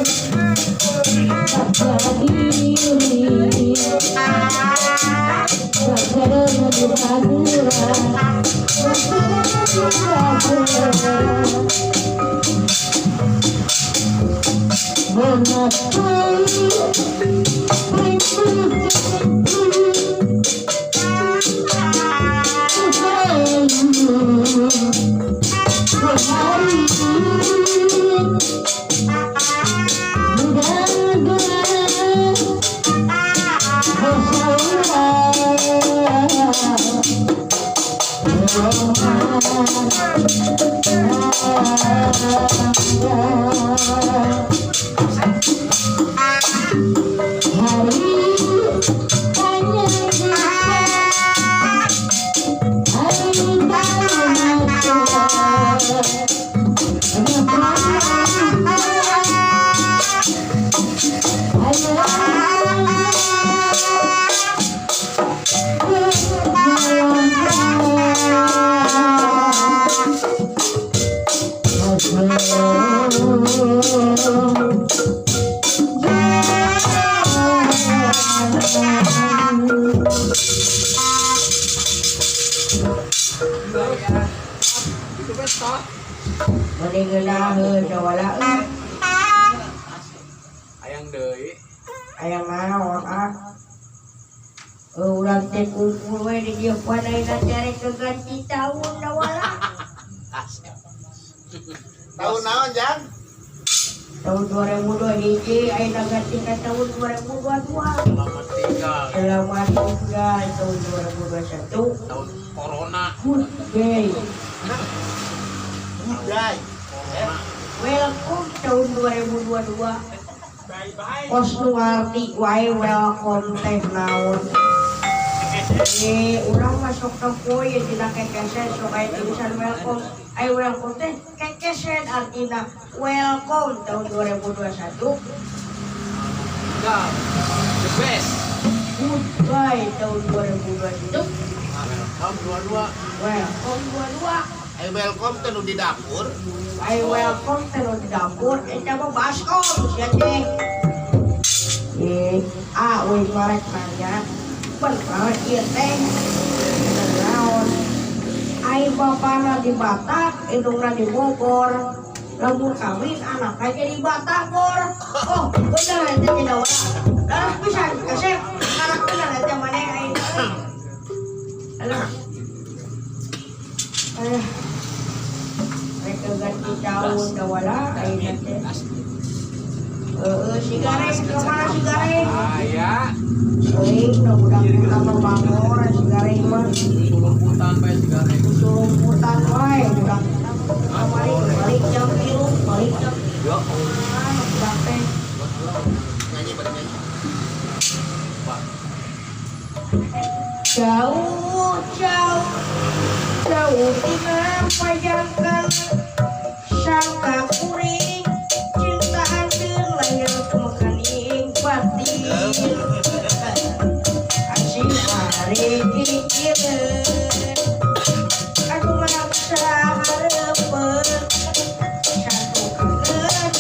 Diri Mending wala. Hayang deui. Hayang naon ah. Urang teh kumpul we di dieu panaina cari keganti tahun da wala. Tahun naon, Jang? Tahun 2002 hiji ayeuna ganti ka tahun 2022. Selamat tinggal. Selamat tinggal tahun 2021. Tahun corona. Good day. Good day. Corona. Welcome tahun 2022. Bye bye. Kos nu ngarti wae welcome teh naon. Urang masuk ke poe dina kekesen sok aya tulisan welcome. Aya welcome teh kekesen artina welcome tahun 2021. Tinggal. The best. Goodbye tahun 2021. Welcome dua-dua. Welcome 22. Ayo welcome teh nu di dapur. Ayo welcome teh nu di dapur eta mah baskom sia teh. Ah euy marek nanya. Bener ieu teh. Naon? Ai bapana di Batak, indungna di Bogor. Lamun kawin anaknya jadi Batagor. Oh, bener eta teh da wala. Laras pisan kasep. Anak bener eta maneh aing. Alah. Alah. Rek ganti tahun da wala ayeuna teh. Heeh, si Gareng kemana si Gareng? Aya. Seuing da budak-budak mah bangor si Gareng mah. Sulumputan bae si Gareng. Sulumputan wae budak kamari balik jam 3, balik jam 3. Ya Ah, budak teh. Nyanyi pada nyanyi. Pak. Jauh, jauh, jauh tina pajangkan sangka kuring cinta anjeun lahir kemekaning batin asih ari pikireun aku manaksa hareupeun satu kangen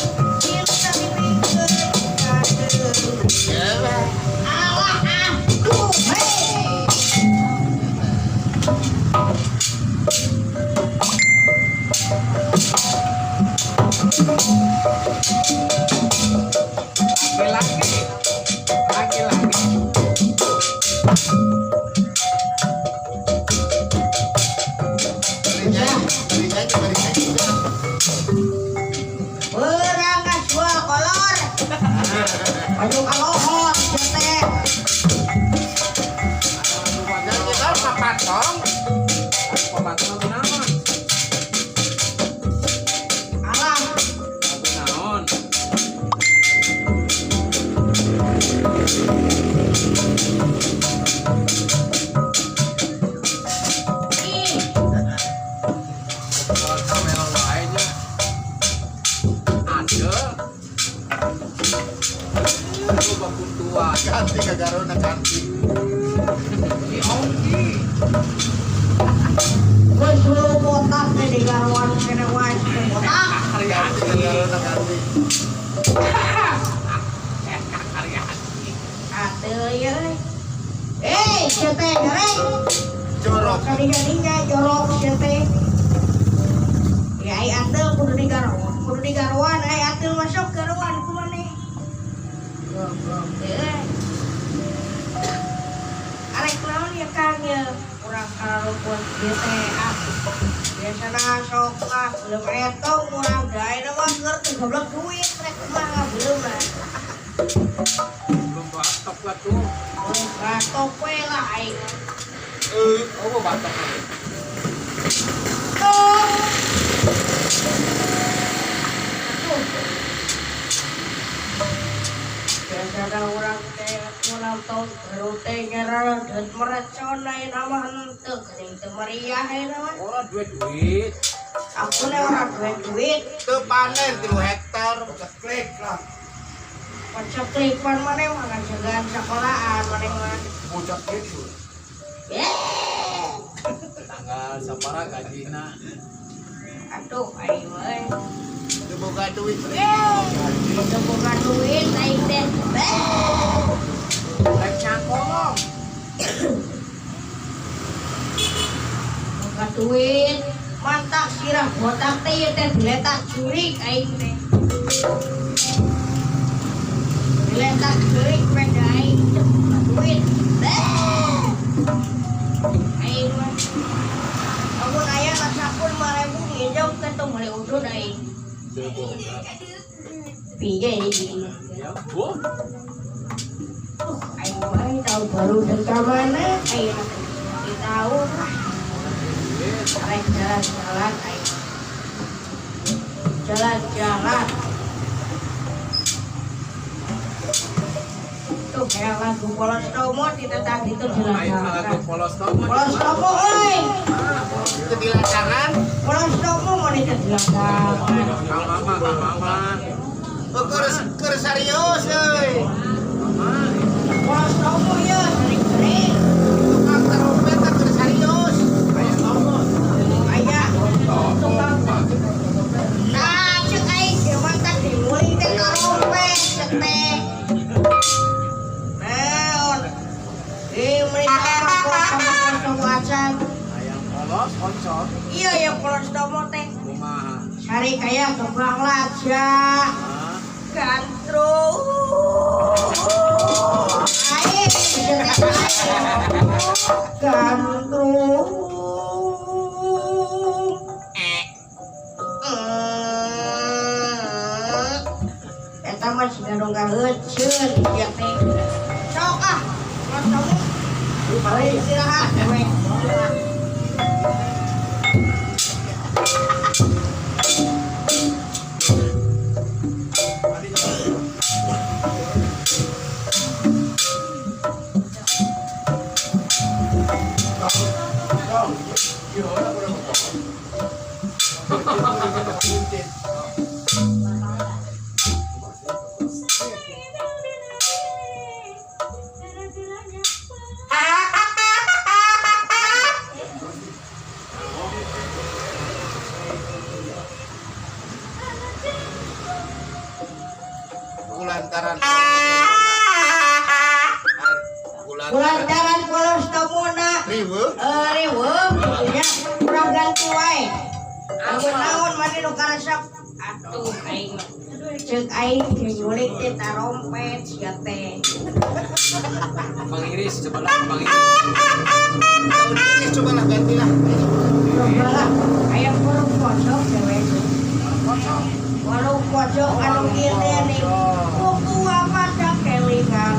cinta dibikeun kadeung alah aduh hei. Laki-laki. Laki-laki. Bari nyanyi, bari nyanyi, bari nyanyi. Berangas jual kolor. Maju kalohor sia teh. Nyanyi naon papatong? Papatong lagu naon? Alah, Lagu naon? Ih, Buat kamera wae nya. Ada. Lu baku tua. Ganti kagarona ganti. Si Ongki. Geus lu botak teh di garuan kene wae si botak. Ganti kagarona ganti. Atuh ieu euy. Eh, sia teh gareng. Jorok. Kadinya jorok sia teh. Ya ai ateul kudu digaroan, kudu digaroan ai ateul masuk garoan ku maneh. Goblok teh euy. Arek naon ya Kang ya? Urang kararumpun ieu teh ah. Biasana sok ah belum etong urang da ayeuna mah keur teu goblok duit rek kumaha belum lah. Belum batok lah tuh. Oh, batok we lah aing. Oh, batok. Tuh. Tuh. Biasana urang teh ulang tahun baru teh ngerareut merecon ayeuna mah henteu geuning teu meriah ayeuna mah. Ora duit-duit. Aku nih ora duwe duit. Teu panen 3 hektar. Klik lah. Paceklik pan maneh mah ngajagaan sekolahan maneh mah. Bocah gitu. Yeay. Tanggal sapara gajina. Aduh, aing mah euy. Teu boga duit. Yeay. Teu boga duit aing teh. Rek nyakolong. Boga duit. Mantak sirah botak teh ieu teh diletak jurik aing teh. Diletak jurik peda aing teu boga duit. Aing mah. Amun aya nasapun 5.000 nginjem ke tong meuli udud aing. Teu boga. Piye iki? Ya, bu. Aing mah tahun baru dan ka mana aing mah di tahun lah. Arek jalan-jalan aing. Jalan-jalan. Tuh kayak lagu Polos Tomo ditetang itu Aing jalan-jalan. lagu Polos Tomo. Polos Tomo euy. Teu di lacangan. Polos Tomo mau ditetang. Kang Mama, Kang Mama. Oh, keur serius euy. Mama. Polos Tomo ya sering-sering. Tukang terompet teh keur serius. Aya Tomo. Aya tukang. Nah, cek aing ge mantak dimuling teh karompet cek teh. Naon? Eh, mereka polos Tomo Polos Tomo acan. Ayam polos oncor. Iya ya Polos Tomo teh. Kumaha? Sari kaya gebang laja. Hah? Gantro. Aing gantro. Eta mah siga nu ngaheuceun ieu teh. Sok ah, Polos Tomo. Balik istirahat we. Kulantaran Kulantaran Polos Tomona riweuh. Riweuh nya urang ganti wae. Amun naon maneh nu karesep? Atuh aing mah. Ceuk aing dinyulik teh tarompet sia teh. Bang Iris, coba lah Bang Iris. Daun ini cobalah gantilah. Cobalah aya warung pojok dewe. Warung pojok anu ieu teh nih. Kuku pada kelingan.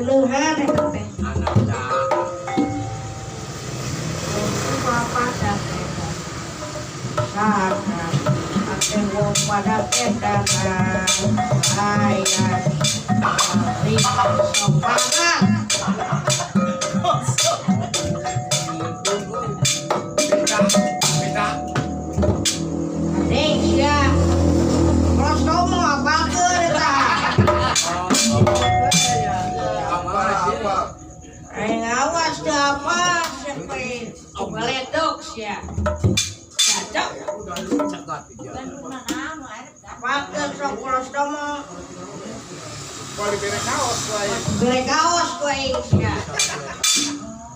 Ngeuneuhan eta teh. Anak dah. Bapak sana ate wong pada edanan ayah balik sopanan. Beda, beda. Adek sia Prostomo apalkeun eta? Apa apa. Aing awas teu apa sia teh baledog sia cacok. Cegat dia. Apalkeun sok Prostomo. Kalau diberi kaos wae. Bere kaos ku aing sia.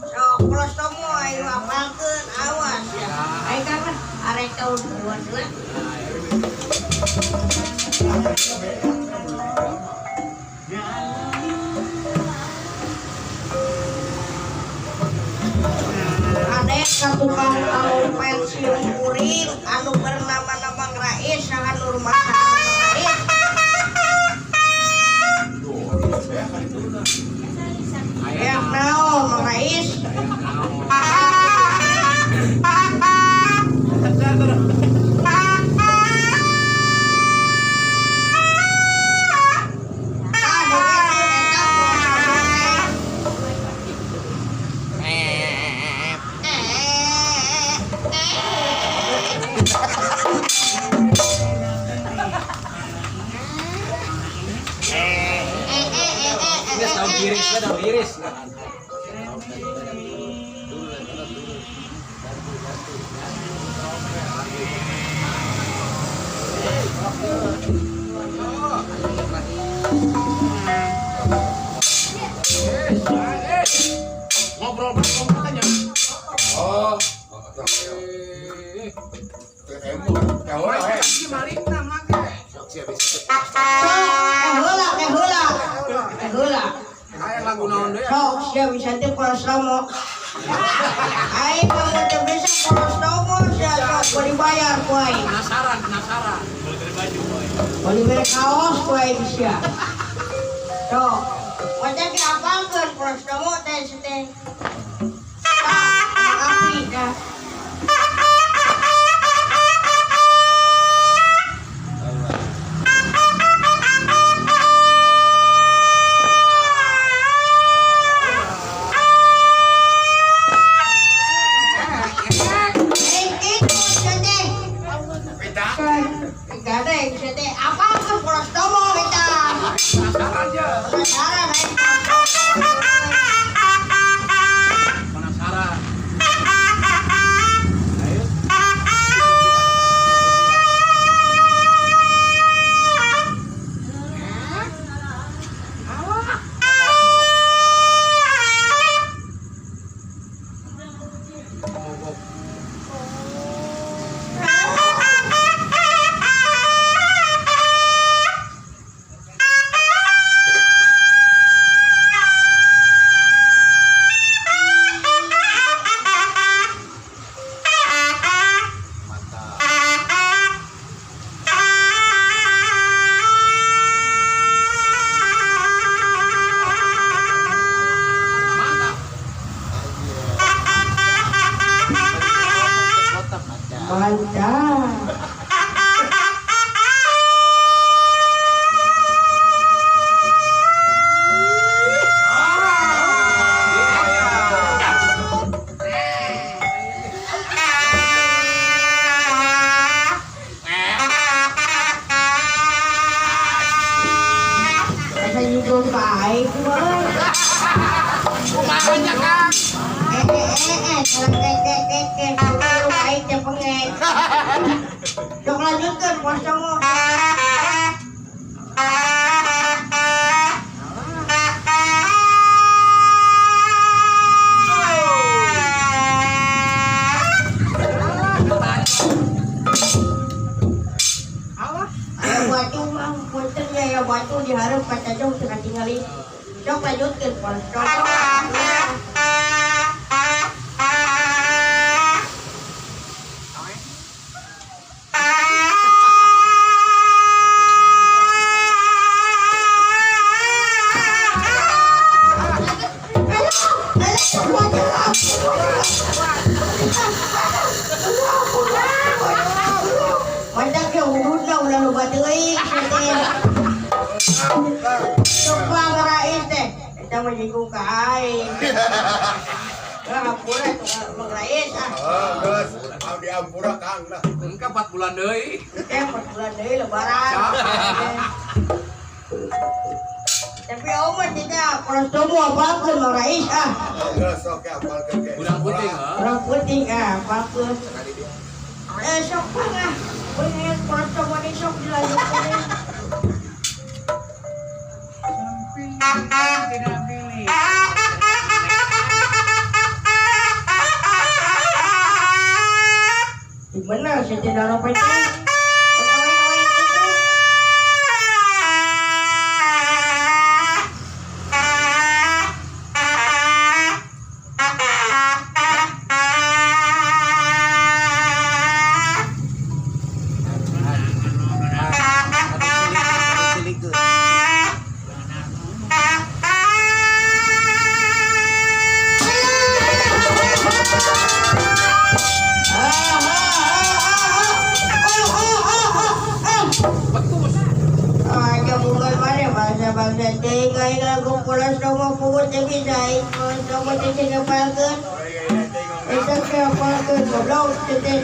Sok Prostomo aing apalkeun awas ya. Aing kan arek tahun dua heula. Adek ka tukang trompet siung kuring anu bernama Mang Rais saha nu rumasa Mang Rais. Aya naon Mang Rais? Ah, dengekeun eta Prostomo teh. Ini daun iris, daun iris. Ngobrol katanya. Oh. Sok, heula, teh heula. Teh heula. Kayak lagu naon deui? Sok, sia bisa teh Prostomo. Aing mah teu bisa Prostomo sia sok beli bayar ku aing. Penasaran, penasaran. Beli bere kaos ku aing sia. Sok, wajah ge apalkeun Prostomo teh si teh. Tah, api dah. Aing ikut sia teh. Beda. Gadeng sia teh apalkeun Prostomo eta. Penasaran dia. Penasaran aing Prostomo. Penasaran. Ayo. Mogok. Mantap. Mantap. Mantap. Asa nyusul ka aing mah. Kumaha nya, Kang? Eh, eh, eh, eh, eh, nyusul ka aing teh pengek. Sok lanjutkeun Prostomo. Aya batu mah punten ya ya batu dihareup ka cacong teu katingali. Sok lanjutkeun Prostomo. Mandak ya ududna ulah loba teuing teh. Sok Bang Rais teh. Eta mah nyinggung ka aing. Lah hampura tuh Bang Rais ah. Oh, geus. Mau diampura Kang lah. Engke 4 bulan deui. Eh, 4 bulan deui lebaran. Tapi om mah tidak kolostomo apalkeun Bang Rais ah. Oh, geus oke apalkeun ge. Kurang penting ah. Kurang penting ah, apalkeun. Sekali dia. Eh, sok Bang ah. Pengen kolostomo ni sok dilanjutkeun. Tidak pilih. Di mana saya tidak dapat itu. Betus. Aja bukan mana bahasa-bahasa teh aing lagu kolostomo pugut teh bisa aing kolostomo teh sing apalkeun. Eta teh apalkeun goblok teh teh.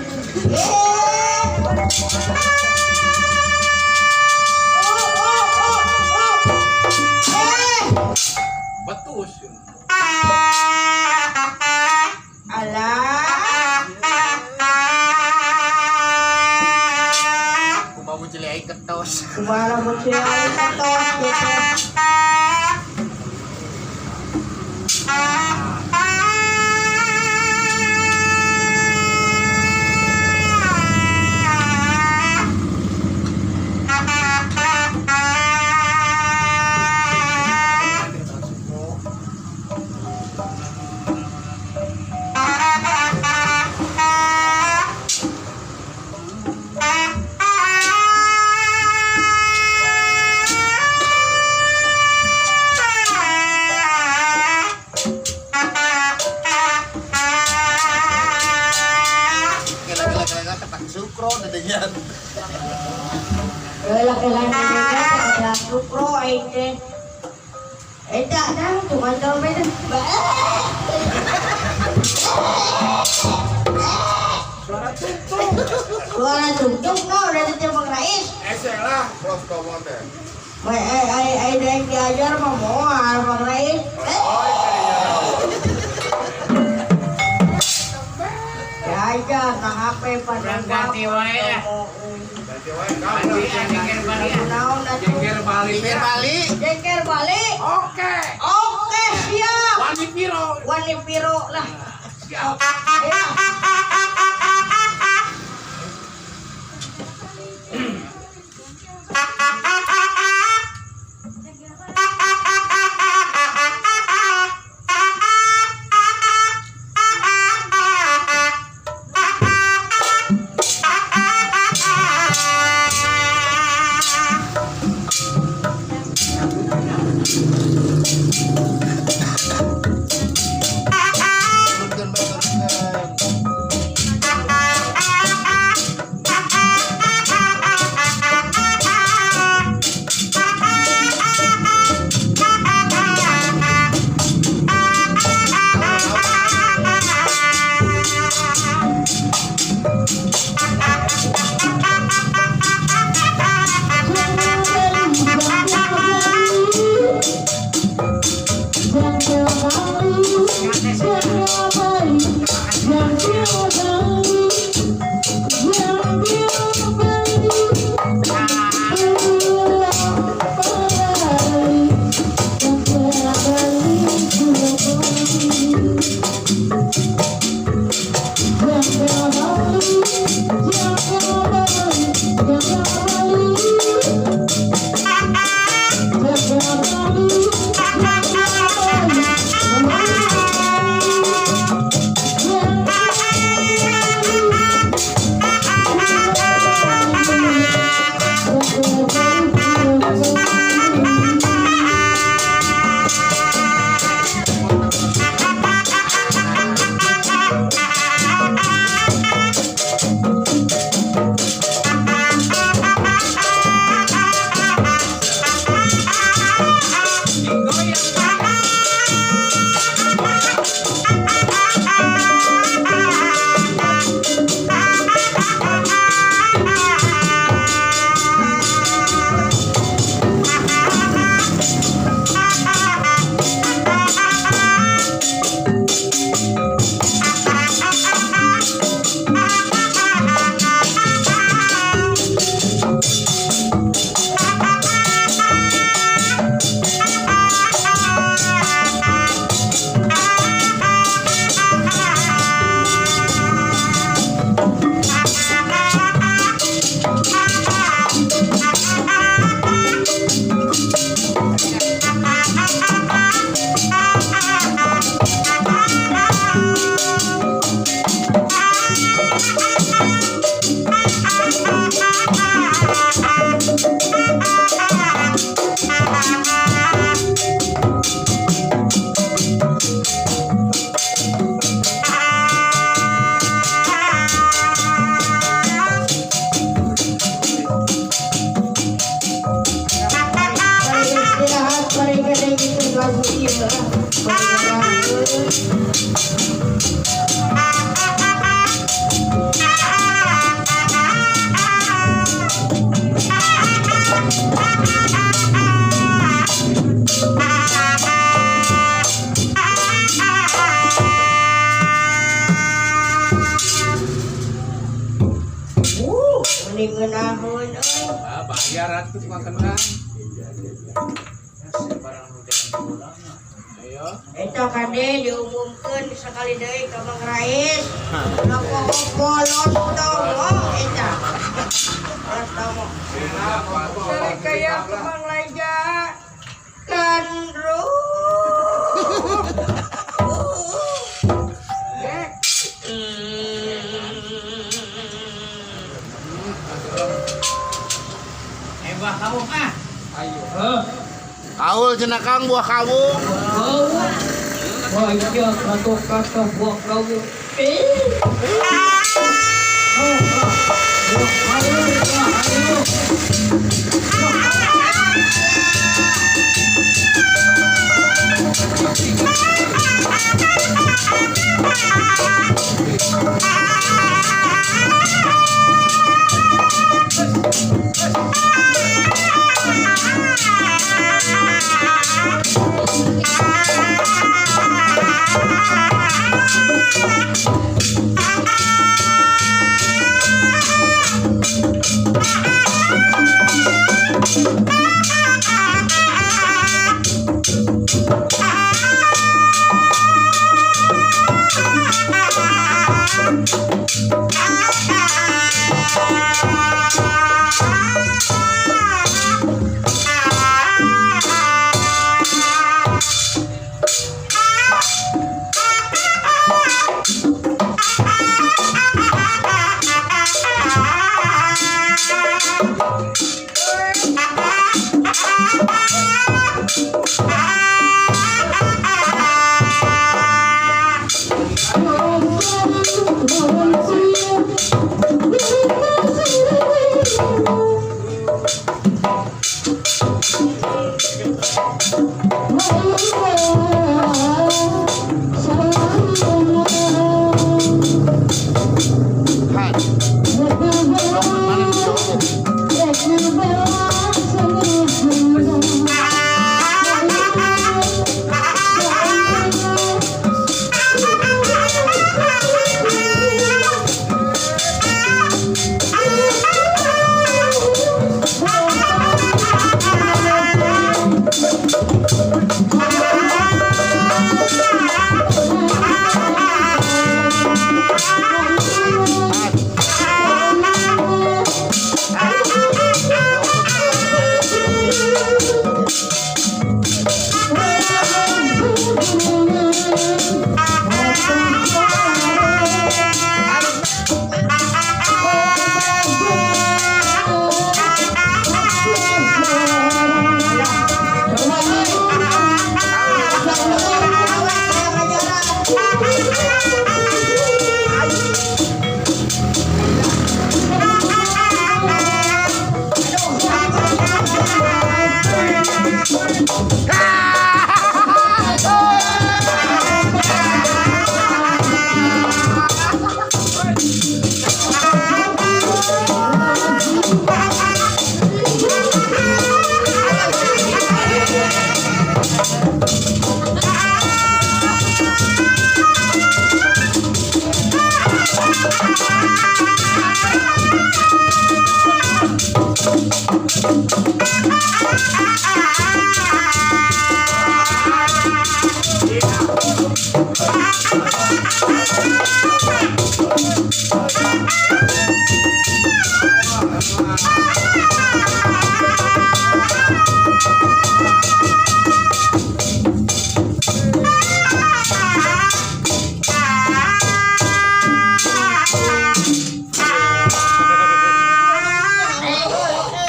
Eh. Oh, oh, oh, oh. Eh. Betus. Alah. Kumaha mun ceuli aing ketos. Kumaha mun ceuli aing ketos gitu. Kela-kela ketak sukro dedengan. Kela-kela kela sukro aing teh. Eta dah cuma tau teh. Suara tungtung. Suara tungtung no dari teh Bang Rais. Esek lah kolostomo teh. Ai ai ai daek diajar mah moal Bang Rais. Oh, Diajar ka HP pada Ganti wae ah. Ganti wae Kang. Jengker bali. Naon atuh? Jengker bali. Jengker bali. Jengker bali. Oke. Oke, siap. Wani piro. Wani piro lah. Siap. Ya. Turunkeun bae turunkeun. Mending ngeunaheun euy. Ah, bayar atuh tukang kendang. Ayo. Eta kade diumumkeun sakali deui ka Mang Rais. Loko los tomo eta. Los tomo. Sare kaya Mang Laja. Kandro. Buah kawung ah. Ayo. Kaul cenah Kang buah kawung. Wah, iya, kata-kata buah kawung. Buah kawung, ayo. Han. Mana dijawab?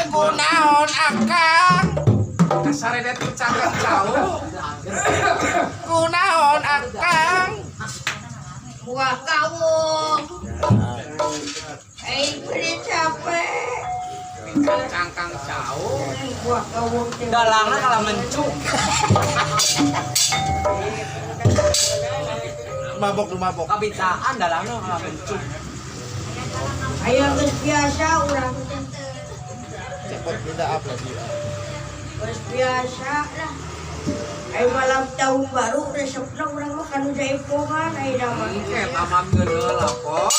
Kunaon akang? Kasarede tuh cakep jauh. Kunaon akang? Buah kawung. Beri capek. Cangkang jauh. Buah kawung teh. Dalangna kalah mencuk. Mabok nu mabok. Kabintaan dalamnya kalau bencuk. Ayo geus biasa urang teh. Cepet pindah up lagi. Geus biasa lah. Ayo malam tahun baru resepna urang mah kanu jaipongan ayeuna mah. Oke, tamat geuleuh lah kok.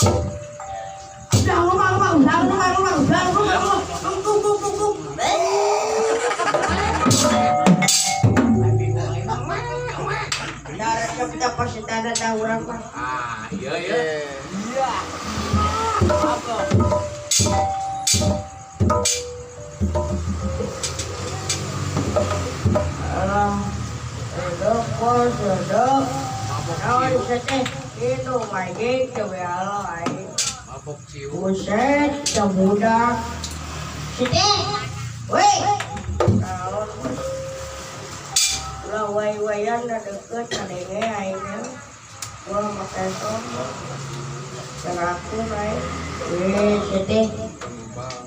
Udah, udah, udah, udah, udah, udah, udah, udah, udah, tung, tung, tung, tung, tung. Udah resep teh pasti tanda tahu urang mah. Ah, iya iya. Eh, Iya. Apa? Alah, duduk, bos, duduk. Mabok Naon ciu. sia teh? Itu majik teh we alo aing. Mabok ciu. Buset, budak. Siti, woi. Naon, bos? Ulah way-wayan da deket kadenge aing nya. Gua make som. Cerakeun aing. Weh, Siti. Bang.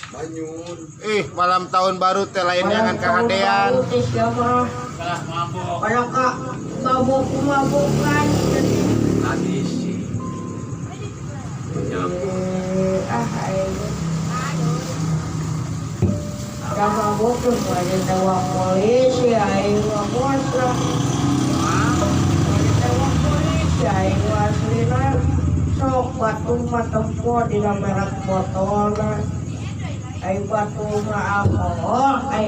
Manyun. Ih, malam tahun baru teh lain jangan Malam tahun kahadean. baru teh sia mah. Kalah mabok. Kalau kak mabok-mabokan. Tadi sih. Menyapu. Eh, ah, aing. Udah mabok tuh ada tewak polisi aing mah bos lah. Ada tewak polisi aing mah aslina sok batu mah tempo dina merek botolna. Aing batu mah alkohol aing.